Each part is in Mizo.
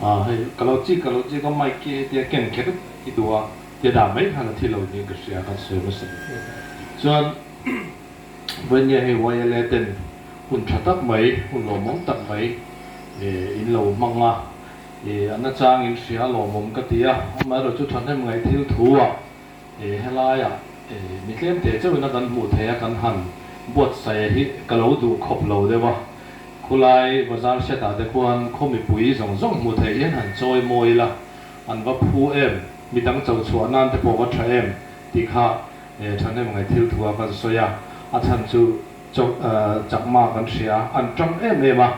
Hei ka lo chik ka lo chik a mic khi hetia ken kher i duh a tia dah mai khan a thi lo niin ka hria kan sawi hmasa ber. Chuan vawinia hei YLA ten hun tha tak mai hun lawmawm tak mai in lo hmang a, a nachang in hria a lawmawm ka ti a, amaherawhchu thahnem ngaih thil thu ah Helaiah mi tlemte chauhin a kan hmuh theih a, kan han buatsaih hi ka lo duh khawp lo deuh a. Khulai bazar hriatah te khuan khaw mipui zawng zawng hmuh theih hian han chawi mawi ila, an va phu em, midang cho chhuah nan te pawh va tha em tih kha thahnem ngai thil thu a kan sawi a. A chhan chu chakma kan hria a, an tang em em a,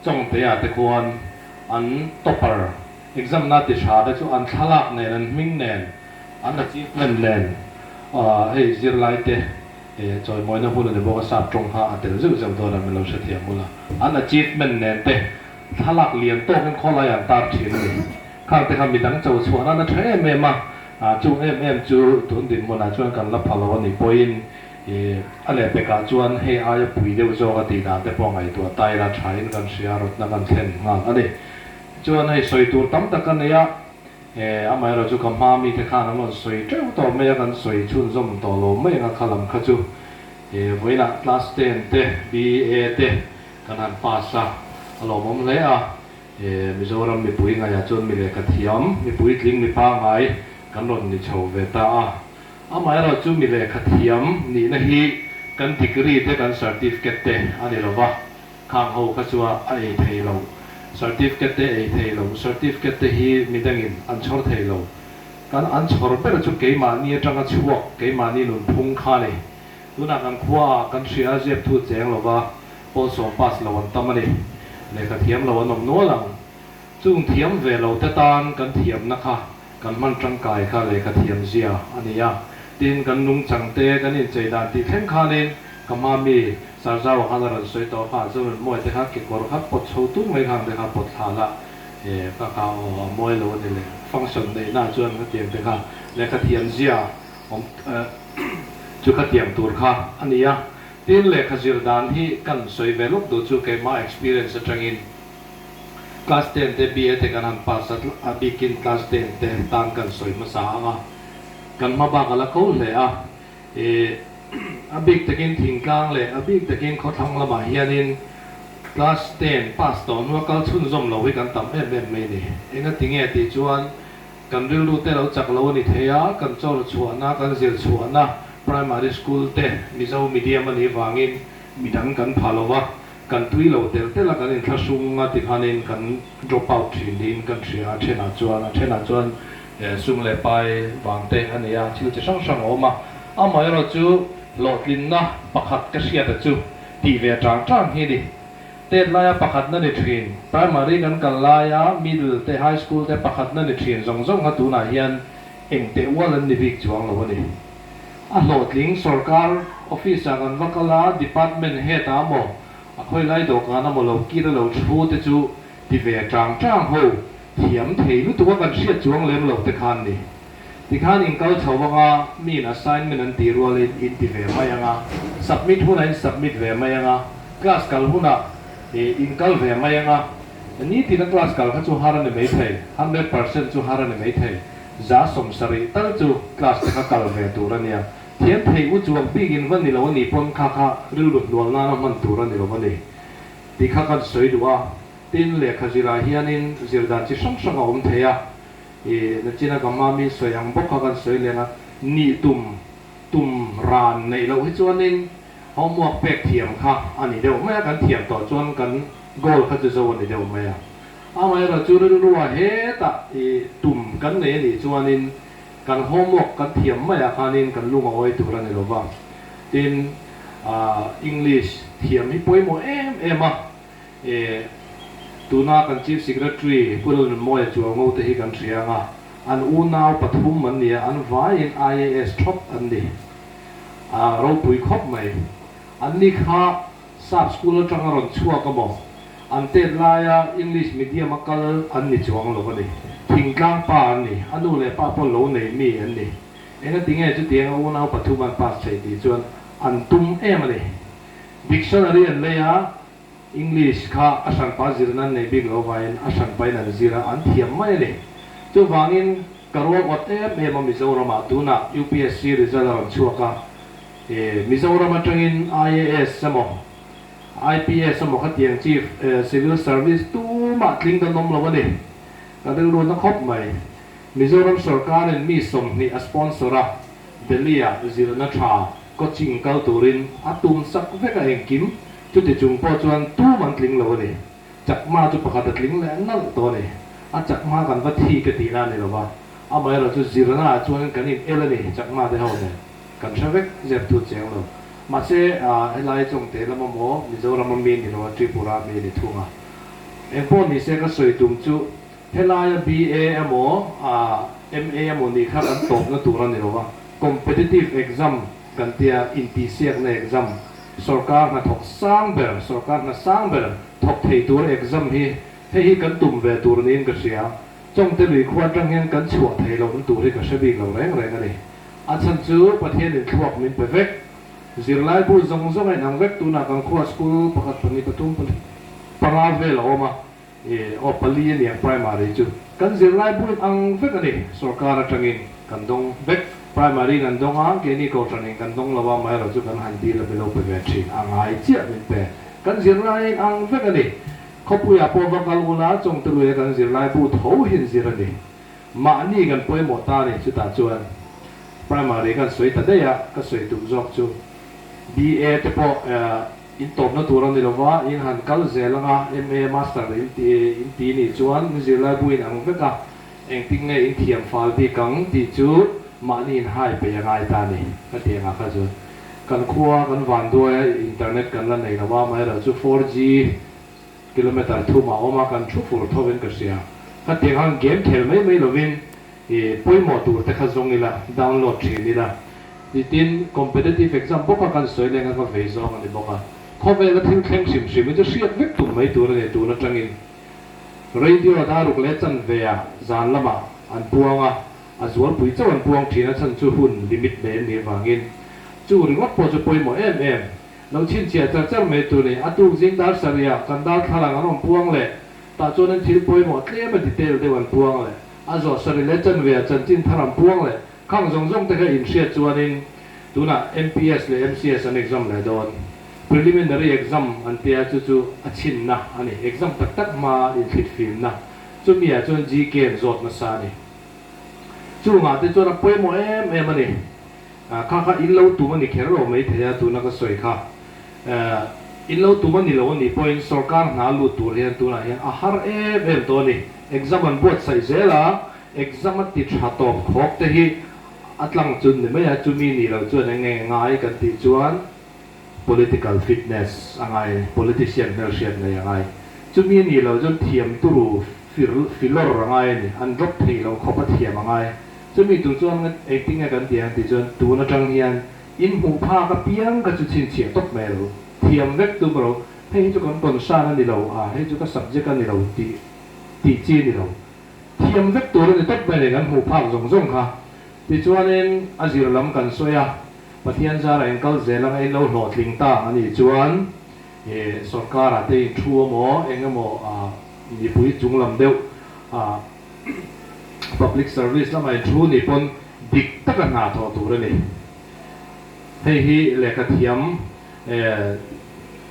Chawngtea te khuan an topper exam na ti tha te chu an thlalak nen an hming nen an achievement nen hei zirlai te chawimawina hun a ni bawk a sap tawng kha a tel zeuh zeuh dawn a min lo hrethiam bul a an achievement nen te thlalak lian tawkin khawlai an tar thin a ni khang te kha midang cho chhuah nan a tha em em a chung em em chu tun dinhmunah chuan kan la pha lo a nih pawhin a lehpekah chuan hei aia pui deuh zawk a tih dan te pawh ngaihtuah ta ila thain kan hria rawtna kan thlen nghal a ni. Chuan hei sawi tur tam tak a nei a, amaherawh chu ka hma mite khan an rawn sawi teuh tawh mai a, kan sawi chhunzawm tawh lo mai ang a kha lam kha chu vawiinah class ten te BA te kan han pass a, a lawmawm hle a, Mizoram mipui ngaiah chuan mi lehkha thiam, mi puitling mi pangngai kan rawn ni chho ve ta a, amaherawh chu mi lehkha thiam nihna hi kan degree te kan certificate te a ni lo va. Khang ho kha chu a ei thei lo. Certificate te ei thei lo. Certificate te hi midangin an chhawr thei lo. Kan an chhawr ber chu keimahni atanga chhuak, keimahni nunphung kha a ni. Tunah kan khuaah kan hria a ziak thu cheng lova pawl sawm pass lo an tam a ni. Lehkha thiam lo an awm nual ang. Chung thiam ve lo te tan kan thiamna kha kan hman tangkai kha lehkha thiam zia a ni a. Tin, kan nungchang te, kan inchei dan tih thleng khanin ka hma mi Sarzaua khan a rawn sawi tawh kha, chuan mawi te kha kekawr kha pawt chho tung mai khang te kha pawt thla la, e ka kha aw a mawi lo a ni le, function neihna ah chuan khatiang te kha lehkha thiam zia awm chu khatiang tur kha a ni a. Tin, lehkha zir dan hi kan sawi ve lawk duh chu keimah experience atangin Class ten te BA te kan han pass a, a bikin class ten te tan kan sawi hmasa ang a, kan hma bak a la ko hle a, ih a bik takin thingtlang leh a bik takin khawthlang lamah hianin class ten pass tawh hnua kal chhunzawm lo hi kan tam em em mai a ni. Engatinge tih chuan kan rilru te lo chak lo a ni thei a, kan chawr chhuahna, kan zir chhuahna primary school te Mizo medium a nih vangin midang kan pha lo va, Kan tui lo tel tel a, kan inthlahrung a tikhanin kan drop out thin niin kan hria a, thenah chuan a thenah chuan sum leh pai vang te a ni a, thil chi hrang hrang a awm a. Amaherawh chu hlawhtlinna pakhat ka hriat a chu tih ve tang tang hi a ni. Tet laia pakhatna ni thin, primary kan kal laia middle te high school te pakhatna ni thin zawng zawng kha tunah hian eng teh ual an ni bik chuang lo a ni. A hlawhtling sorkar office ah kan va kal a, department head ah maw, a khawilai dawhkan a maw lo kir a lo thu te chu ti ve tang tang ho, thiam thei lutuk a kan hriat chuang lem lo te khan ni. Tikhan in kal chho anga mi in assignment an tih rualin in ti ve mai anga, submit hunah in submit ve mai anga, class kal hunah in kal ve mai anga, nitin a class kal kha chu har a ni maithei, 100% chu har a ni maithei. 70% tal chu class te kha kal ve tur a nia. Thiam thei u chuang bikin va ni lo a nih pawn kha kha rilru hnual nana hman tur a ni lo a ni tih kha kan sawi duh a. Tin, lehkha zirah hianin zir dan chi hrang hrang a awm thei a. I nachina ka hma mi sawi ang bawk kha kan sawi leng a, nih tum tum ran neih loh hi chuanin homework pek thiam kha a ni deuh mai a, kan thiam tawh chuan kan goal kha chu zo a ni deuh mai a. Amaherawh chu rilrua hetah i tum kan nei a nih chuanin kan homework kan thiam maiah khanin kan lung a awi tur a ni lo va. Tin, English thiam hi pawimawh em em a, tuna kan Chief Secretary Pu Lalnunmawia Chualngo te hi kan hria ang a, an unau pathum an ni a, an vaiin IAS thawp an ni. A ropui khawp mai. Anni kha Sap school atanga rawn chhuak a maw? An tet laia English medium a kal an ni chuang lo a ni. Thingtlang pa an ni, a nu leh pa pawh lo nei mi an ni. Engatinge chutiang a unau pathum an pass theih tih chuan an tum em a ni. Dictionary an lei a. English kha a hranpa zirna an nei bik lo vaiin a hranpain an zir a, an thiam mai a ni. Chuvangin ka rual awt em em a Mizoramah tunah UPSC result a rawn chhuak a, e Mizoram atangin IAS emaw IPS emaw khatiang Chief Civil Service tumah tling kan awm lo a ni. Ka rilru na khawp mai. Mizoram sorkarin mi 20 a sponsor a, Delhi-ah zirna tha coaching kal turin a tum sak vek a engkim, chuti chung pawh chuan tum an tling lo a ni. Chakma chu pakhat a tling leh nalh tawh a ni. A chakma kan va thi ka tihna a ni lo va, amaherawh chu zirna ah chuan kan in el a ni chakma te ho nen. Kan hre vek zep thu cheng lo. Mahse, helai Chawngte lama maw Mizorama mi ni lo a Tripura mi ni thung a. Engpawh ni se ka sawi tum chu Helaia BA emaw MA emaw nih kha kan tawpna tur a ni lo va, competitive exam kan tia intihsiakna exam, sorkar hnathawk sang ber, sorkar hna sang ber thawk thei tur exam hi hei hi kan tum ve tur niin ka hria. Chawngte lui khua atang hian kan chhuah thei lohna tur hi ka hre bik lo reng reng a ni. A chhan chu Pathianin thluak min pe vek. Zirlaibu zawng zawng a inang vek tunah kan khua school pakhat pahnih pathum panga vel a awm a. E aw pali a niang primary chu kan zirlai buin ang vek a ni, sorkar atangin kan dawng vek, primary in an dawng a, keini kohhranin kan dawng lo a, amaherawh chu kan han dil a milo pe ve thin, a ngai chiah min pe, kan zirlai in ang vek a ni, khawpuiah pawh va kal ula Chawngteluia kan zirlai bu tho hin zir a ni, mahni kan pawimawh ta a ni, chutah chuan primary kan sawi ta daih a, ka sawi tum zawk chu BA te pawh. In tawpna tur a ni lova, in han kal zel anga MA Master in ti in ti nih chuan in zirlai bu in ang vek a, engtin nge in thiam fal bik ang tih chu mahni in hai peih a ngai ta a ni ka ti angah kha chuan kan khua kan vanduai a internet kan la nei lo a, amaherawhchu 4G kilometer thum a awm a kan thu fur tho in ka hria. Ka ti ang khan game khel mai mai lovin I pawimawh tur te kha zawng ila, download thin ila. Tin, competitive exam bawk a kan sawi leng a ka vei zawng a ni bawk a. Khawvela thil thleng hrim hrim hi chu hriat vek tum mai tur a ni tun atangin. Radio daruk leh chanve ah zan lamah an puang a, a zualpui chauh an puang thin a chhan chu hun limit nei an nih vangin. Chu ringawt pawh chu pawimawh em em. Lo chhinchhiah char char mai tur a ni. A tuk zing dar sarih ah kan darthlalang an rawn puang leh tah chuan an thil pawimawh tlem a detail deuh an puang leh. A zawh sarih leh chanve a chanchin thar an puang leh khang zawng zawng te kha inhriat chuanin tunah MPS leh MCS an exam leh dawn. Preliminary exam an tia chu chu a chhinna a ni. Exam tak tak hma inthlit fimna. Chumi ah chuan GK an zawt nasa a ni. Chungah te chuan a pawimawh em em a ni. Kha kha in lo tum a ni kher lo maithei a tuna ka sawi kha. In lo tum a ni lo a nih pawhin sorkar hna lut tur hian tunah hian a har em em tawh a ni. Exam an buatsaih zel a, exam a ti tha tawp khawk te hi a tlang chun ni mai a, chumi nih loh chuan eng nge ngai kan tih chuan political fitness a ngai, politician hmelhriat nei a ngai. Chumi nih loh chuan thiam turu fir filawr a ngai a ni, an drop theih loh khawp a thiam a ngai. Chumi tur chuan engtin nge kan tih ang tih chuan tun atang hian In hmuh phak apiang ka chu chhinchhiah tawp mai lo, thiam vek tum ro, hei hi chu kan concern a ni lo a, hei chu ka subject a ni lo tih tih chi a ni lo. Thiam vek tur a ni tawp mai le kan hmuh phak zawng zawng kha. Tichuanin a zir lam kan sawi a, Pathian zara in kal zel anga in lo hlawhtling ta a nih chuan ih sorkarah te in thu emaw eng emaw ah mipui chung lam deuh ah Public service lamah in thu nih pawn dik taka hna thawh tur a ni. Hei hi lehkha thiam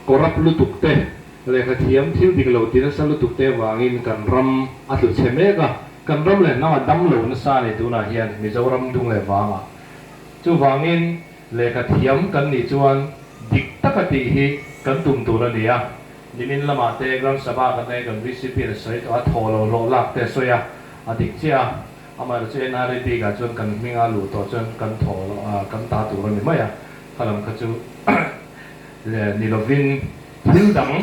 corrupt lutuk te, lehkha thiam thil dik lo ti nasa lutuk te avangin kan ram a tlu chhe mek a, kan ram leh hnam a dam lo nasa a ni tunah hian Mizoram dung leh vangah. Chuvangin lehkha thiam kan nih chuan dik taka tih hi kan tum tur a ni a. Nimin lamah te Gram Sabha kan nei kan VCP in a sawi tawh a, thaw lo hlawh lak te a sawi a, a dik chiah a, amaherawhchu NRA bikah chuan kan hminga luh tawh chuan kan thaw lo a, kan ta tur a ni mai a, kha lam kha chu ni lovin thil dang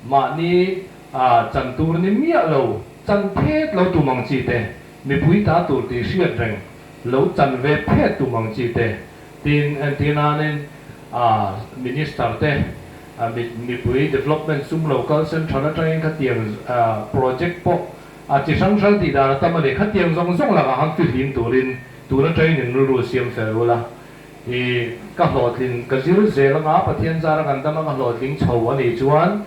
mahni chan tur ni miah lo, chan phet lo tum ang chi te, mipui ta tur tih hriat reng lo chan ve phet tum ang chi te, tin entir nanin Minister te mipui development sum lo kal central atangin khatiang project pawh a chi hrang hrang tih dan a tam a ni. Khatiang zawng zawng lakah khan fihlim turin tun atangin in rilru siam fel ula. I ka hlawhtlin ka zir zel anga Pathian zara kan dam a ka hlawhtling chho a nih chuan.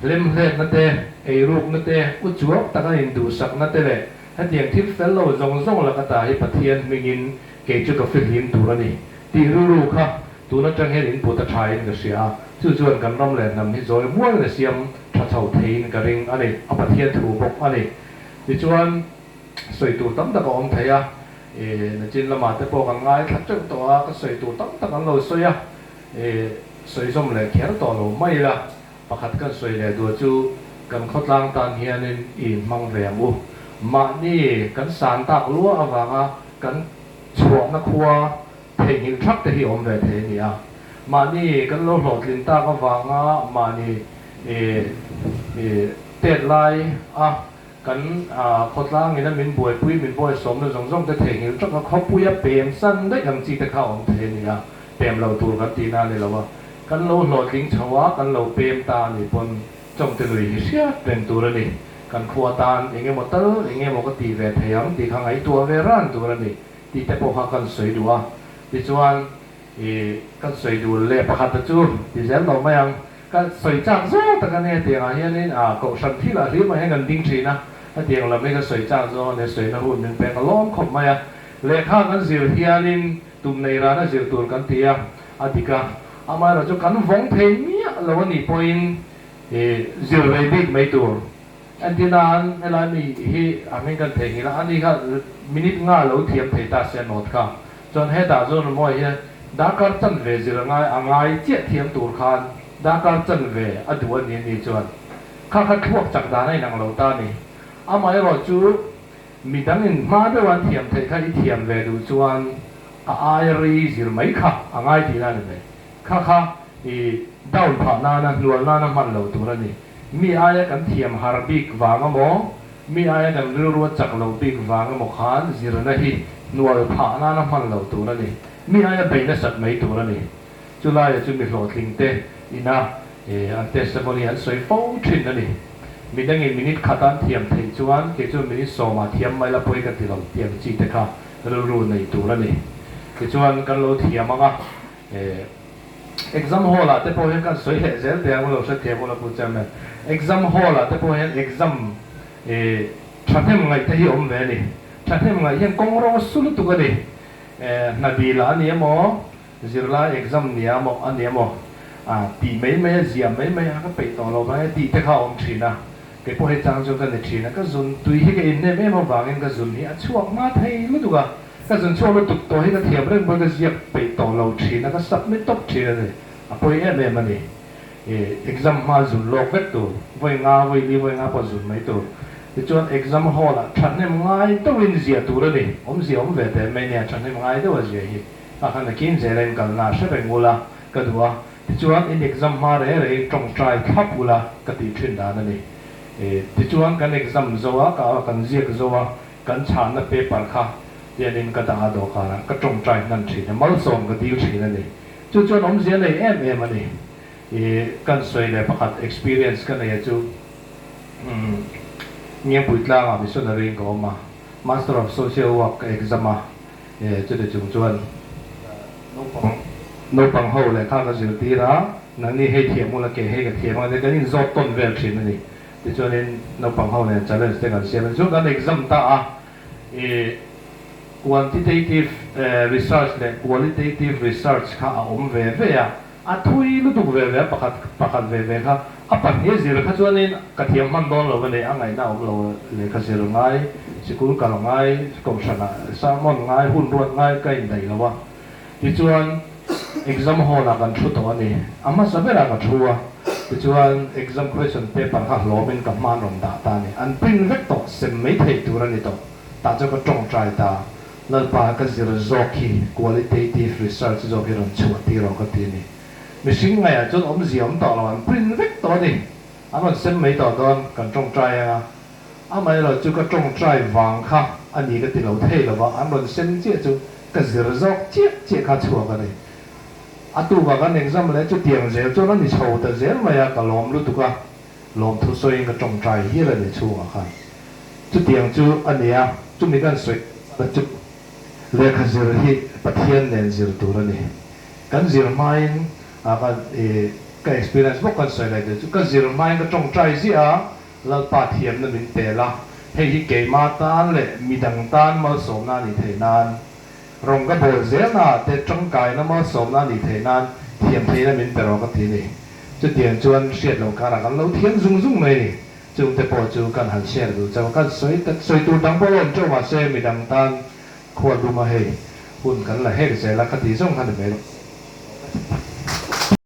Hlemhletna te, eirukna te, uchuak taka induhsakna te leh hetiang thil fel lo zawng zawng laka ta hi Pathian hmingin kei chu ka fihlim tur a ni tih rilru kha tun atang hian in put a thain ka hria a, chu chuan kan ram leh hnam hi zawi mual leh siam tha chho theiin ka ring a ni, a Pathian thu bawk a ni. Tichuan, sawi tur tam tak a awm thei a, nachin lamah te pawh kan ngaithla teuh tawh a, ka sawi tur tam tak an lo sawi a, sawi zawm leh kher tawh lo mai ila. Pakhat kan sawi leh duh chu kan khawtlang tan hianin i inhmang ve ang u. Mahni kan san tak lua avanga kan chhuahna khua theihnghilh thak te hi awm ve thei a ni a. Mahni kan lo hlawhtlin tak avanga mahni tet lai a kan khawtlangin a min buaipui, min bawisawmna zawng zawng te theihnghilh thak a khawpuia pem san daih ang chi te kha awm thei a ni a. Pem lo tur kan tihna a ni lo a. Kan lo hlawhtling chho a, kan lo pem ta a nih pawn Chawngte lui hi hriat reng tur a ni. Kan khua tan eng emaw tal eng emaw ka ti ve thei ang tih kha ngaihtuah ve ran tur a ni tih te pawh kha kan sawi duh a. Tichuan i kan sawi duh leh pakhat ta chu ti zel tawh mai ang. Ka sawi chak zawng tak a nia tiangah hianin a kohhran thil ah hlim ah hian kan ding thin a, hetiang lam hi ka sawi chak zawng a nia sawina hun min pek a lawm khawp mai a. Lehkha kan zir hianin tum nei rana zir tur kan ti a, a dik a, amaherawh chu kan vawng thei miah lo a nih pawhin zir rei bik mai tur. Entirnan helai mi hi a hming kan theihnghilh a, ani kha minute nga lo thiam thei ta se note kha. Chuan hetah chuan Rumawi hian darkar chanve zir a ngai a ngai chiah thiam tur khan darkar chanve a duh a ni a ni chuan kha kha thluak chak dan a inang lo ta a ni. Amaherawh chu midangin hma deuh an thiam theih kha i thiam ve duh chuan a aia rei zir mai kha a ngai tih na a ni mai. Kha kha i down phah nana hnual nana hman lo tur a ni. Mi aia kan thiam har bik vang emaw, mi aia kan rilru a chak lo bik vang emaw khan zirna hi hnual phah nana hman lo tur a ni. Mi aia bei nasat mai tur a ni. Chu laia chu mi hlawhtling te ina an testimony an sawi fo thin a ni. Midangin minute khat an thiam theih chuan kei chuan minute sawmah thiam mai la pawi ka ti lo tih ang chi te kha rilru nei tur a ni. Tichuan kan lo thiam ang a, exam hall ah te pawh hian kan sawi leh zel teh ang u lo hrethiam ula Pu Chairman. Exam hall ah te pawh hian exam thahnem ngaih te hi awm ve a ni. Thahnem ngaih hian kawng rawng a su lutuk a ni. Hna dil ah a ni emaw, zirlai exam nia maw a ni emaw, tih mai mai a ziah mai mai a ka peih tawh lo vang e tih te kha a awm thin a. Kei pawh hei chang chu ka ni thin a, ka zun tui hi ka inhnem em avangin ka zun hi a chhuak hma thei lutuk a, ka zun chhuak lutuk tawh hi ka thiam reng pawhin ka ziak peih tawh lo thin a, ka submit tawp thin a ni, a pawi em em a ni. Exam hma zun lawk vek tur, vawi nga, vawi li, vawi nga pawh zun mai tur. Tichuan exam hall ah thahnem ngai deuhin ziah tur a ni, awmzia awm ve teh mai nia thahnem ngai deuha ziah hi, kha khan a kin zel a inkalna hre reng ula ka duh a. Tichuan, in exam hma reng rengin tawngtai thlap ula ka tih thin dan a ni. Tichuan, kan exam zo a, ka kan ziak zo a, kan chhanna paper kha tianin ka dah a dawhkanah ka tawngtai hnan thin a, malsawm ka dil thin a ni. Chu chuan awmzia nei em em a ni. Kan sawi leh pakhat experience ka nei a chu, Ngengpui tlangah missionary in ka awm a, Master of Social Work ka exam a, Chuti chung chuan naupang naupang ho lehkha ka zirtir a, nangni hei thiam ula ke hei ka thiam ang ania kan inzawt tawn vel thin a ni. Tichuanin naupang ho nen challenge te kan siam a, tichuan kan exam ta a, ih quantitative research leh qualitative research kha a awm ve ve a, A thui lutuk ve ve a, pakhat pakhat ve ve kha a pahnih a zir kha chuanin ka thiam hman dawn lo a ni, a ngaihna a awm lo lehkha zir ngai, sikul kal ngai, kohhranah sermon ngai, hun ruat ngai ka indaih lo a. Tichuan exam hall ah kan thu tawh a ni, a hmasa berah ka thu a, tichuan exam question paper kha hlawmin ka hman rawn dah ta a ni, an print vek tawh, sem mai theih tur a ni tawh, tah chuan ka tawngtai ta. Lalpa ka zir zawk hi qualitative research zawk hi rawn chhuah tir rawh ka ti a ni. Mihring ngaiah chuan awmzia awm tawh lo, an print vek tawh a ni. An rawn sem mai tawh dawn, kan tawngtai ang a. Amaherawh chu ka tawngtai vang kha a ni ka ti lo thei lo va, an rawn sem chiah chu ka zir zawk chiah chiah kha chhuak a ni. A tukah kan exam leh chutiang zel chuan a ni chho ta zel mai a, ka lawm lutuk a, lawmthu sawiin ka tawngtai hial a ni chhungah khan. Chutiang chu a ni a, chumi kan sawi na chu lehkha zir hi Pathian nen zir tur a ni. Kan zir hmain a kan i. Ka experience bawk kan sawi lai te chu ka zir hmain ka tawngtai ziah a, Lalpa thiamna min pel a, hei hi keima tan leh midang tan malsawmna a nih theih nan, rawng ka bawl zelna ah te tangkaina malsawmna a nih theih nan thiam theihna min pe rawh ka ti a ni. Chutiang chuan hriat loh karah kan lo thiam zung zung mai a ni. Chungte pawh chu kan han share duh chauh a, kan sawi tak sawi tur dang pawh a awm teuh mahse midang tan khual duma hei hun kan la hek zel a ka tih zawng kha ni mai lo.